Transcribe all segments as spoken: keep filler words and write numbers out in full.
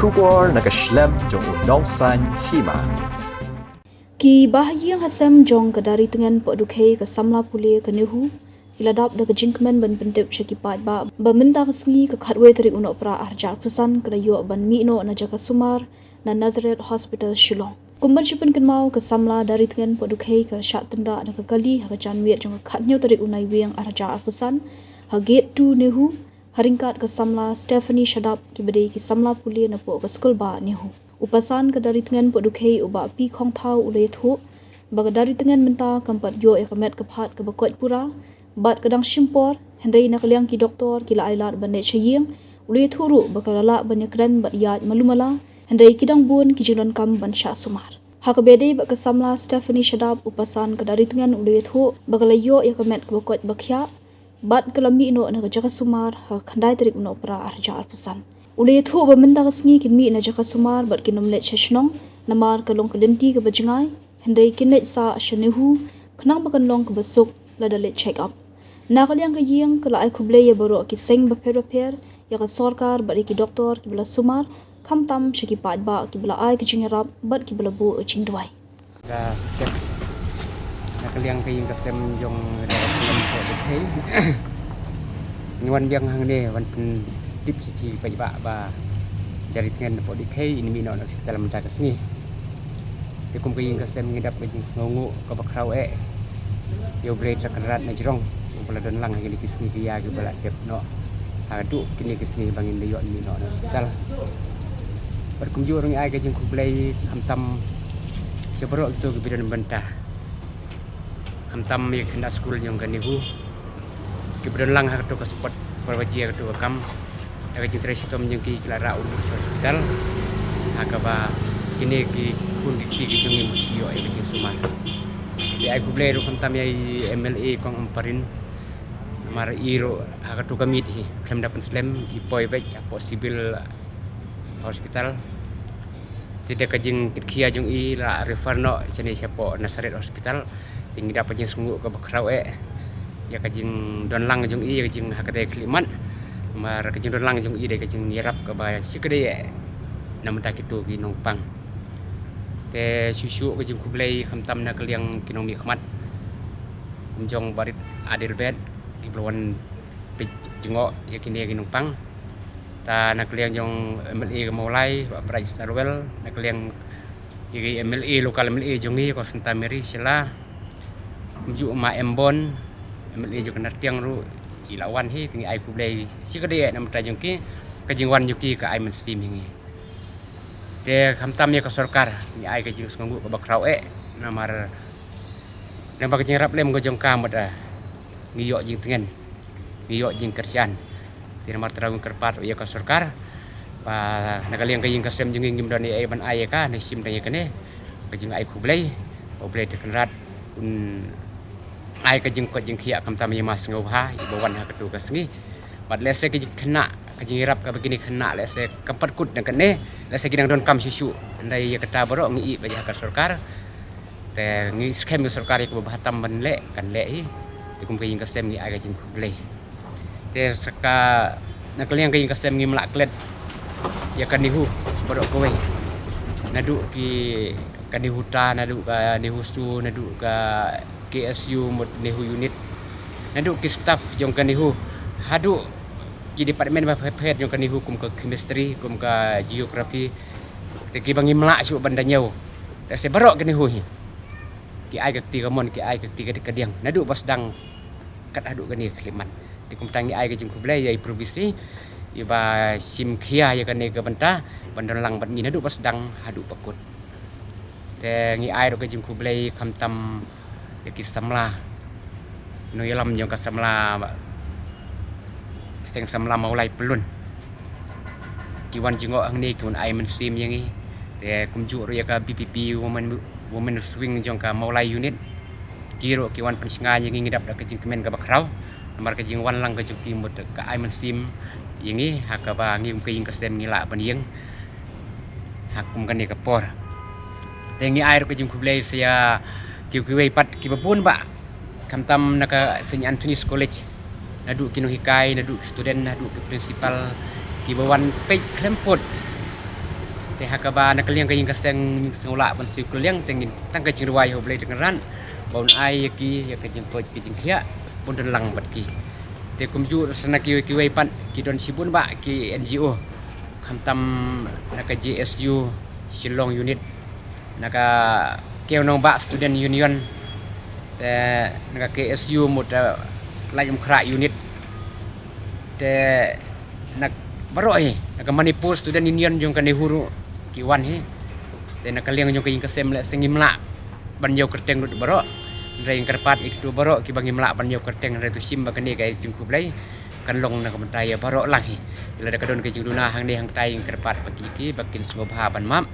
Khubor na ka shlem jong u Nongsaiñ Hima. Ki bahaïing hasem jong ka Daritngen Pohdukhei ka samla pule ka NEHU ki la dap da ka jingkmen ban pyntip sha ki paidbah ba mynta ka sngi ka khatwei tarik u Nohprah arhajar arphew san ka la ïoh ban mih noh na jaka sumar na Nazareth Hospital Shillong. Kumban shu pynkynmaw ka samla Daritngen Pohdukhei ka la shah tynrah da ka kali ha ka janmiet jong ka khathynñiew tarik u Naiwieng arhajar arphew san ha Gate two NEHU ha ryngkat ka samla Stephanie Shadap kiba dei ki samla pule napoh ka skulbah NEHU. U pasan ka Daritngen Pohdukhei u Bah P Khongthaw u la ïathuh ba ka Daritngen mynta kam pat ïoh ïa ka met ka phad kaba koit pura bad ka dang shim por, hynrei na ka liang ki doktor ki la ailad ban leit sha ïing. U la ïathuh ruh ba ka la lah ban ïakren bad ïaid malu mala, hynrei ki dang bun ki jingdonkam ban shah sumar. Ha kaba ïadei bad ka samla Stephanie Shadap, u pasan ka Daritngen u la ïathuh ba ka la ïoh ïa ka met kaba koit ba khiah bad ka la mih noh na ka jaka sumar ha ka khyndai tarik u Nohprah arhajar arphew san. U la ïathuh ba mynta ka sngi kin mih na jaka sumar bad kin ym leit sha shnong namar ka long ka lynti kaba jngai, hynrei kin leit sah sha NEHU khnang ba kan long kaba suk lada leit check up. Na ka liang ka ïing ka la ai khublei ïa baroh ki seng bapher bapher, ïa ka sorkar bad ïa ki doktor kiba la sumar, khamtam sha ki paidbah kiba la ai ka jingïarap bad kiba la buh ka jingduwai. Ka step na ka liang ka ïing ka sem jong Daritngen Pohdukhei. Ngi wan biang hangne wan pyntip sha ki paidbah ba Daritngen Pohdukhei in mih noh na hospital mynta ka sngi. Te kum ka ïing ka sem ngi dap ka jingsngewnguh kaba khraw eh ïa U Blei Trai Kynrad na jrong uba la don lang ha kine ki sngi ki ïa kiba la dep noh haduh kine ki sngi ba ngin da ïoh mih noh na hospital. Bad kumjuh ruh ngi ai ka jingkhublei khamtam sha baroh kito kiba don bynta, khamtam ïa ki khynnah skul jong ka NEHU kiba don lang ha kato ka spot, parwaji ha kato ka kam. Da ka jingtrei shitom jong ki ki la rah u sha hospital ha kaba kine ki khun ki kti ki jong ngi mut ki ïoh ïa ka jingsumar. Te ai khublei ruh khamtam ïa i MLA Kong Ampareen. Namar i ruh ha kato ka miet hi khlem da pynslem i poi beit hapoh Civil Hospital. Te da ka jingkitkhia jong i la refer noh shane shapoh Nazareth Hospital. Te ngi dap ka jingsngewnguh kaba khraw eh ïa ka jingdon lang jong i, ïa ka jing ha kata ka khyllipmat. Namar ka jingdon lang jong i dei ka jingïarap kaba shikatdei eh na bynta kito ki nongpang. Te shuh shuh ka jingkhublei khamtam na ka liang ki nongmihkhmat kum jong Barit Adelbert kiba la wan peit jngoh ïa kine ki nongpang. Ta na ka liang jong MLA ka Mawlai, Bah Brightstarwell, na ka liang ïa ki MLA, local MLA jong ngi, Kong Santa Mary Shylla, kumjuh Ma Embon, MLA jong ka Nartiang ruh i la wan hi. Te ngi ai khublei shikatdei eh na bynta jong ki, ka jingwan jong ki ka ai mynsiem ïa ngi. Te khamtam ïa ka sorkar ngi ai ka jingsngewnguh kaba khraw eh namar lyngba ka jingïarap lem ka jong ka mut ngi ïoh jingtngen, ngi ïoh jingkyrshan. Te namar trai ngi kyrpad ïa ka sorkar ba na ka liang ka ïing ka sem jong ngi ngim don ei ei ban ai ïa ka, ngi shim tang ïa kane. Ka jingai khublei, U Blei Trai Kynrad un ai ka jingkoit jingkhiah khamtam ïa i Ma Sngewbha iba wan ha kato ka sngi. Bad lehse ka jingkhynnah, ka jingïarap kaba kine ki khynnah lehse kam pat kut na kane, lehse ki dang donkam shuh shuh. Hynrei ïa kata baroh ngi ïohi ba ïa ka sorkar. Te ngi skhem ïa ka sorkar ïa kaba bha tam ban leh kan leh hi. Te kum ka ïing ka sem ngi ai ka jingkhublei. Te sa ka na ka liang ka ïing ka sem ngim lah klet ïa ka NEHU baroh kawei. Naduh ki ka NEHUTA, naduh ka NEHUSU, naduh ka KSU mut NEHU unit, naduh ki staff jong ka NEHU, haduh ki department bapher bapher jong ka NEHU kum ka chemistry, kum ka geography. Te kiba ngim lah shuh ban da ñiew. Te sa baroh ka NEHU hi ki ai ka kti kamon, ki ai ka kti kadiang naduh ba sdang kat haduh kane ka khyllipmat. Te kumta ngi ai ka jingkhublei ïa i Provisri iba shim khia ïa kane ka bynta ban don lang bad ngi naduh ba sdang haduh ba kut. Te ngi ai ruh ka jingkhublei khamtam ïa ki samla nongïalam jong ka samla, seng samla Mawlai Pyllun, ki wan jngoh hangne ki wan ai mynsiem ïa ngi. Te kumjuh ruh ïa ka VPP Women, Women Wing jong ka Mawlai unit, ki ruh ki wan pynshngaiñ ïa ngi, ngi dap da ka jingkmen kaba khraw namar ka jingwan lang ka jong ki mut ka ai mynsiem ïa ngi ha kaba ngi kum ka ïing ka sem ngi lah ban ïeng ha kum kane ka por. Te ngi ai ruh ka jingkhublei sa ïa kiwei kiwei pat kiba bun bah, khamtam na ka Saint Anthony's College, naduh ki nonghikai, naduh ki student, naduh ki principal, kiba wan peit khlem pud Ha kaba na ka liang ka ïing ka sem ngim sngewlah ban siew kylliang, te ngin tang ka jingduwai ha U Blei Trai Kynrad ba un ai ïa ki ïa ka jingkoit ka jingkhiah, ba un don lang bad ki. Te kumjuh sa na kiwei kiwei pat ki don shibun bah ki N G O, khamtam na ka J S U Shillong Unit, na ka Kew Nongbah Student Union, te na ka K S U mut, eh, Laitumkhrah Unit, te na baroh hi, na ka Manipur Student Union jong ka NEHU ki wan hi. Te na ka liang jong ka ïing ka sem lehse ngim lah ban ïoh kyrteng lut baroh. Hynrei ngin kyrpad ïa kito baroh kiba ngim lah ban ïoh kyrteng, hynrei to shim ba kane ka jingkhublei kan long na ka bynta ïa baroh lang hi. Te lada ka don ka jingduna hangne hangtai, ngin kyrpad ba ki, ki ba kin sngewbha ban map.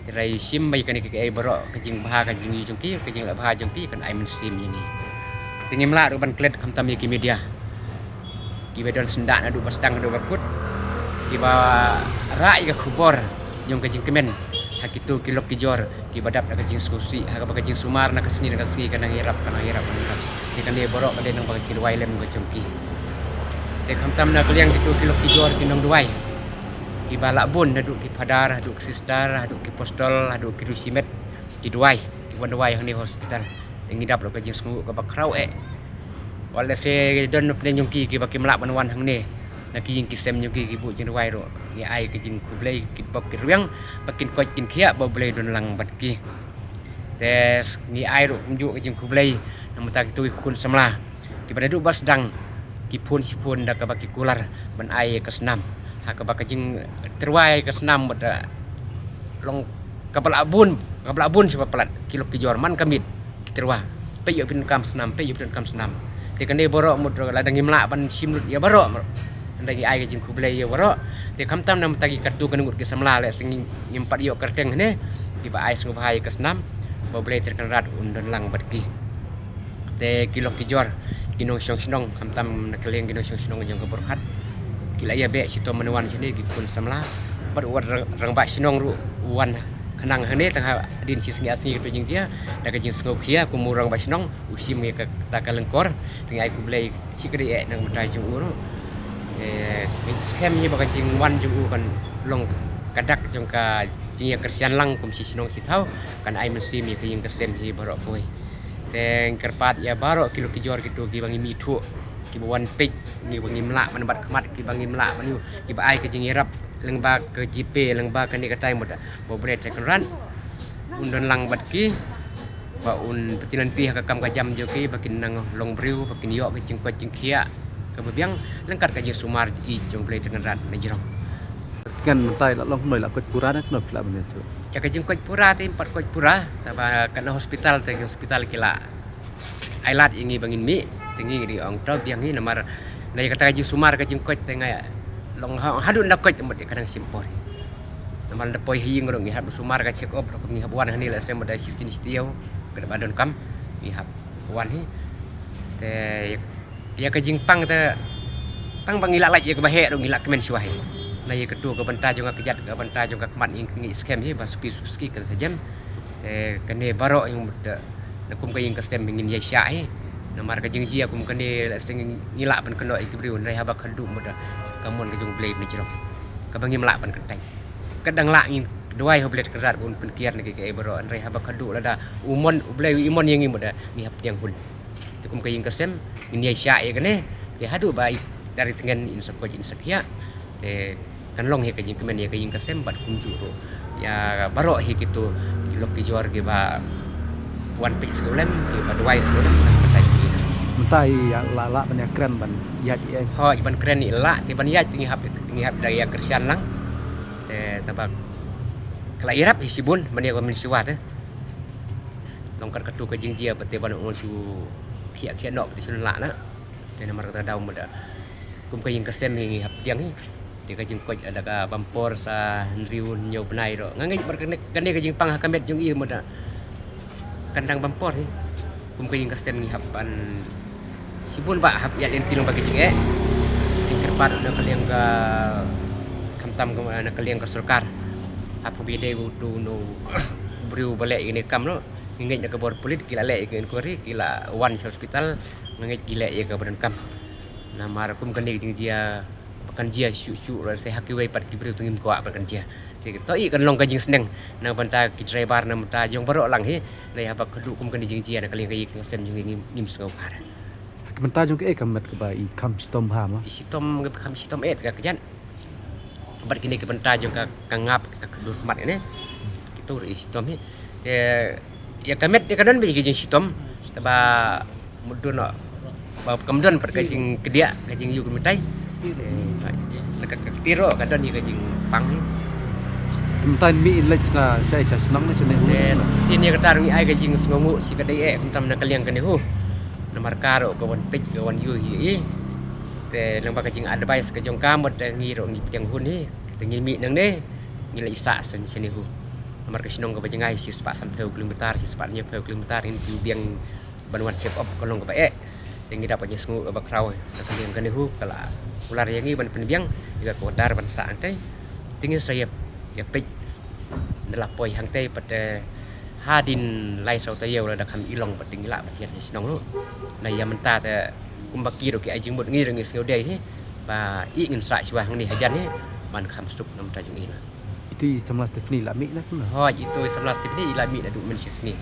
Te hynrei shim ba ïa kane ka, ka, eh, baroh ka jingbha ka jingïohi jong ki, ka jinglehbha jong ki kan ai mynsiem ïa ngi. Te ngim lah ruh ban klet khamtam ïa ki media kiba don syndah naduh ba sdang haduh ba kut, kiba rah ïa ka khubor jong ka jingkmen ha kito ki lok ki jor kiba dap da ka jingsngewsih, ha kaba ka jingsumar na ka sngi na ka sngi ka nang ïarap, ka nang ïarap, ka nang ïarap. Te kane baroh ka dei nang ba ka jingduwai lem ka jong ki. Te khamtam na ka liang kito ki lok ki jor ki nongduwai kiba lah bun, haduh ki phadar, haduh ki sister, haduh ki apostol, haduh ki riewshimet, ki duwai, ki wan duwai hangne hospital. Te ngi dap ruh ka jingsngewnguh kaba khraw eh. Wat lehse don na pdeng jong ki kiba kim lah ban wan hangne, na ki ïing ki sem jong ki, ki buh jingduwai ruh, ngi ai ka jingkhublei, ki bok ki rwiang ba kin koit kin khiah, ba U Blei un don lang bad ki. Te ngi ai ruh kumjuh ka jingkhublei na ka bynta kito ki khun samla kiba naduh ba sdang ki phone shi phone da kaba ki kular ban ai ka snam, ha kaba ka jingtyrwa ïa ka snam bad, eh, long kaba lah bun, kaba lah bun shi ba palat, ki lok ki jor man ka miet ki tyrwa. Peit ïa u pyndonkam snam, peit ïa u pyndonkam snam. Te kane baroh mut lada ngim lah ban shim lut ïa baroh, hynrei ngi ai ka jingkhublei ïa baroh. Te khamtam na ka bynta ki katto katne ngut ki samla, lehse ngim pat ïoh kyrteng hangne, kiba ai sngewbha ïa ka snam, ba U Blei Trai Kynrad un don lang bad ki. Te ki lok ki jor, ki nongshong shnong, khamtam na ka liang ki nongshong shnong jong ka Burkhat, ki la ïa beh shitom ban wan shane, ki khun samla. Bad wat rang, rangbah shnong ruh u wan khnang hangne, tang hadien shi sngi ar sngi kato jingjia, da ka jingsngewkhia kum u rangbah shnong, u shim ïa kata ka lyngkor. Te ngi ai khublei shikatdei eh na ka bynta jong u ruh. Eh, ngi skhem hi ba ka jingwan jong u kan long ka dak jong ka jingïakyrshan lang kum shi shnong shi thaw, kan ai mynsiem ïa ka ïing ka sem hi baroh kawei. Te ngi kyrpad ïa baroh ki lok ki jor kito kiba ngi mih thuh, kiba wan peit, kiba ngim lah ban bat khmat, kiba ngim lah ban ïoh, kiba ai ka jingïarap lyngba ka GPay, lyngba kane katai mut, ba U Blei Trai Kynrad un don lang bad ki, ba un pyntip lynti ha ka kam ka jam jong ki, ba kin nang long briew, ba kin ïoh ka jingkoit jingkhiah kaba biang, ryngkat ka jingsumar jong U Blei Trai Kynrad na jrong. Ngan mynta la long kumno, la koit pura ne kumno phi la mynta tu? Ïa ka jingkoit pura te ym pat koit pura, taba ka na hospital te, hospital ki la ai lad ïa ngi ba ngin mih, te ngi ngi ong to biang hi namar na ïa kata ka jingsumar ka jingkoit te nga long ha, haduh nda koit mut ka dang shim por hi. Namar nda poi ha ïing ruh ngi hap sumar ka check up ruh, ngi hap wan hangne lehse mut da shisien shi taïew, ka da ba donkam ngi hap wan hi. Te ïa ka jingpang te tang ba ngi la lait ïa kaba heh ruh ngi la kmen shuwa hi. Na ïa katu ka bynta jong ka kjat, ka bynta jong ka khmat ngi, ngi skhem hi ba suki suki kan sa jem. Te kane baroh ïa mut na kum ka ïing ka sem ngin ïa shah hi. Namar ka jingjia kum kane lehse ngi lah ban kynnoh ïa ki briew, hynrei haba khadduh mut ka mon ka jong U Blei na jrong hi, kaba ngim lah ban kyntait. Ka dang lah ngin duwai ha U Blei Trai Kynrad ba un pynkiar na ki kaei baroh, hynrei haba khadduh lada u mon U Blei u ïa mon ïa ngi mut ngi hap pdiang hun. Te kum ka ïing ka sem ngin ïa shah ïa kane, te haduh ba i dari tngen in sa koit in sa khiah. Te kan long hi ka jingkmen ïa ka ïing ka sem bad kumjuh ruh ïa baroh hi kito ki lok ki jor kiba wan peit sngewlem, kiba duwai sngewlem, kata ki. Mynta ïa la lah ban ïa kren ban ïaid ïa. Hooid, ban kren ïa la, te ban ïaid te ngi hap, ngi hap da ïa kyrshan lang. Te taba ka la ïarap hi shibun ban ïa ka mynshuwa te. Long kat katu ka jingjia ba te ban ong shu khiah khiah noh te shu lah na. Te namar kata ka daw mut da kum ka ïing ka sem hi ngi hap pdiang hi. Te ka jingkoit lada ka bam por sa hynriew hynñiew bnai ruh nga ngeit ba kane, kane ka jingpang ha ka met jong i mut da kan dang bam por hi. Kum ka ïing ka sem ngi hap ban shibun ba hap ïaid lynti lyngba ka jingeh. Ngi kyrpad na ka liang ka, khamtam ka, na ka liang ka sorkar, hap ba ïadei uto uno u briew ba leh ïa kane ka kam noh. Ngi ngeit na ka bor pulit ki la leh ïa ka inquiry, ki la wan sha hospital, nga ngeit ki leh ïa kaba donkam. Namar kum kane ka jingjia Kan jia shuh shuh, lehse ha kiwei pat ki briew te ngim kwah ban kan jia. Te to i kan long ka jingsneng na ka bynta ki driver, na ka bynta jong baroh lang hi. Lei haba ka duh kum kane jingjia na ka liang ka ïing ka sem jong ngi ngim, ngim sngewbha. Ha ka bynta jong kaei ka met kaba i kham shitom bha mo? I shitom, ka kham shitom eh ka kjat. Bad kine ka bynta jong ka, ka ngap, ka kdur mat ine. Kitu ruh i shitom hi. Ïa, ïa ka met ïa ka don bha ka jingshitom. Te ba mut don noh ba kam don pat ka jingkdiah, ka jingïoh ka mitai. Eh, na ka, ka kti ruh ka don ïa ka jingpang hi. Mynta mih in leit na shai sha shnong ne shane hu. Eh, shisien ïa kata ruh ngi ai ka jingsngewnguh shi katdei eh, khamtam na ka liang kane hu. Namar ka ruh ka wan peit, ka wan ïoh hi. Te nang ba ka jingadvice ka jong ka mut, eh, ngi ruh ngi pdiang hun hi. Te ngi mih nangne ngi leit sah sha shane hu. Namar ka shnong kaba jngai shispah sanphew kilometer, shispah hynñiewphew kilometer, ngin kiew biang ban wan check up ka long kaba eh. Te ngi dap ka jingsngew kaba khraw na ka liang kane hu, ka la kular ïa ngi ban pynbiang ïa ka order ban sah hangtei. Te ngin sa ïa, ïa peit da la poi hangtei pat, eh, hadien lai saw taïew lada kham i long pat te ngi lah ban hiar sha shnong ruh. Na ïa mynta te kumba ki ruh ki ai jingmut, ngi ruh ngi sngewdei hi ba i ngin sah shuwa hangne hajan hi ban kham suk na bynta jong i la. Itu i samla Stephanie la mih na kumno? Hooid, itu i samla Stephanie i la mih naduh mynshisngi.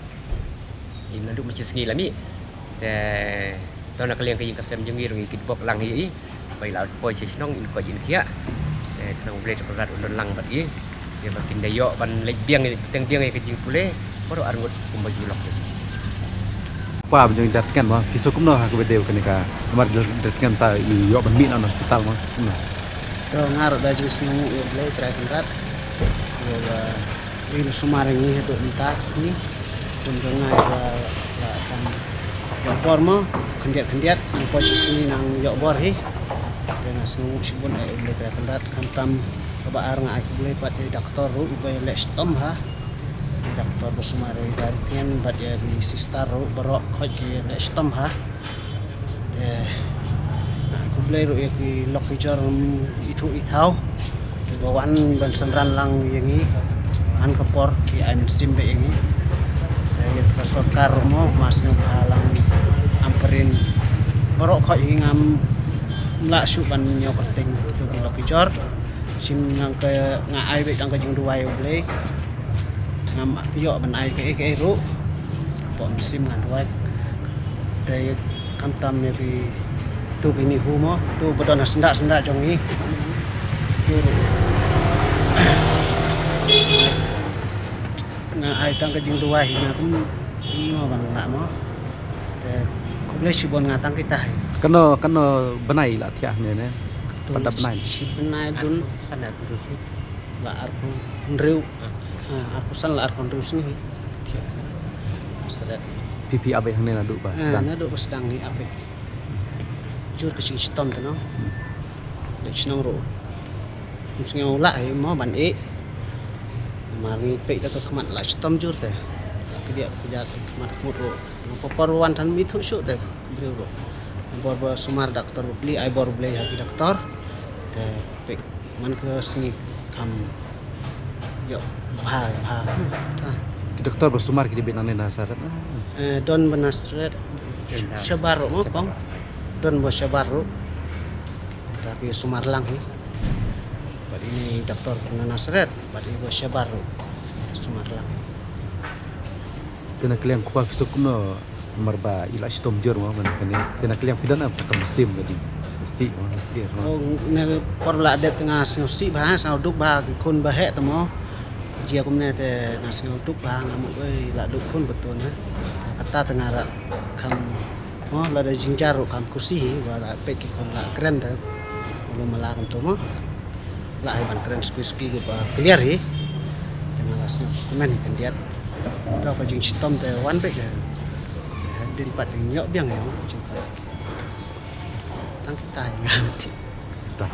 I naduh mynshisngi la mih. Te to na ka liang ka ïing ka sem jong ngi ruh ngi kit bok lang hi i. Ba i la poi sha shnong in koit in khiah. Te khnang U Blei te U Kynrad un don lang bad i. Ïa ba kin da ïoh ban leit biang, bteng biang ïa ka jingpule baroh arngut kumba ju lok. Kpa ba jong i Dad Tngen mo, phi sngew kumno ha kaba dei kane ka, namar Dad Tngen ta i ïoh ban mih na hospital mo, kumno? To nga ruh da jingsngewnguh ïa U Blei Trai Kynrad. Ïa ba i la sumar ïa ngi haduh mynta ka sngi. Bun ka ngai ba la kham ïoh bor mo, khyndiat khyndiat nang poi shi sngi nang ïoh bor hi. Te nga sngewnguh shibun ïa U Blei Trai Kynrad, khamtam kaba ar nga ai khublei pat ïa i doktor ruh iba ïaleh shitom bha. I doktor ba sumar ïa i Dad Tngen bad ïa i sister ruh baroh khoit ki ïaleh shitom bha. Te nga ai khublei ruh ïa ki lok ki jor, um, ithuh ithaw kiba wan ban synran lang ïa ngi man ka por, ki ai mynsiem bha ïa ngi. Te ïa ka sorkar ruh mo, nga sngewbha lang, am prin baroh khoit hi ngam lah shuh ban ñiew kyrteng kitu ki lok ki jor. Shim nang ka, nga ai beit tang ka jingduwai U Blei. Ngam ïoh ban ai kaei kaei ruh. Pom shim nga duwai. Te khamtam ïa kitu kine hu mo, tu ba don ha syndah syndah jong ngi. Tu ruh nga ai tang ka jingduwai hi, nga kum mo ban lah mo. Te khublei shibun, nga tang kita hi. Kano, kano bnai la thiah ne ne? Katu pat da bnai. Shi bnai dun. Arphew san, arphew hynriew sngi. La arphew hynriew. Ah. Ah, arphew san la arphew hynriew sngi hi. Thiah. Nasret. Phi phi ap beit hangne naduh ba sdang? Ah, naduh ba sdang hi ap beit. Jur ka jingshitom te no. Hmm. Leit shnong ruh ym sngew lah hi mo ban ïeh. Namar ngi peit da ka khmat la shitom jur te. La kdiah kjat khmat khmut ruh. Nga por por wan than ym ithuh shuh te briew ruh. Bor ba sumar doktor ba plie, ai bor Blei ha ki doktor. Te peit man ka sngi kham ïoh bha bha. Ta. Ki doktor ba sumar ki dei beit nangne Nasret? Eh, don ba Nasret. Shabar ruh mo, Shabar. Don ba Shabar ruh. Ta ki sumar lang hi. Bad ine i doktor na Nasret bad i ba Shabar ruh sumar lang hi. Te na ka liang kpa phi sngew kumno, namar ba i la shitom jur mo ban kane? Te na ka liang phi don ap ka mynsiem ka jing sngewsih mo, sngewsih mo? Oh, ne por la dep te nga sngewsih bha, sngewduk bha ki khun ba heh te mo. Jia kumne te nga sngewduk bha, nga mut wei la duk khun ba tun ha. Kata te nga ra kham mo, lada jynjar ruh kham khusi hi ba la peit ki khun la kren te. Mala mala kumto mo. La hi ban kren suki suki kiba clear hi. Te nga la sngewkmen hi khyndiat. To ka jingshitom te wan beit te. Te hadien pat ïoh biang ïa ka jingkhuslai. Tang kita hi nga. Ta.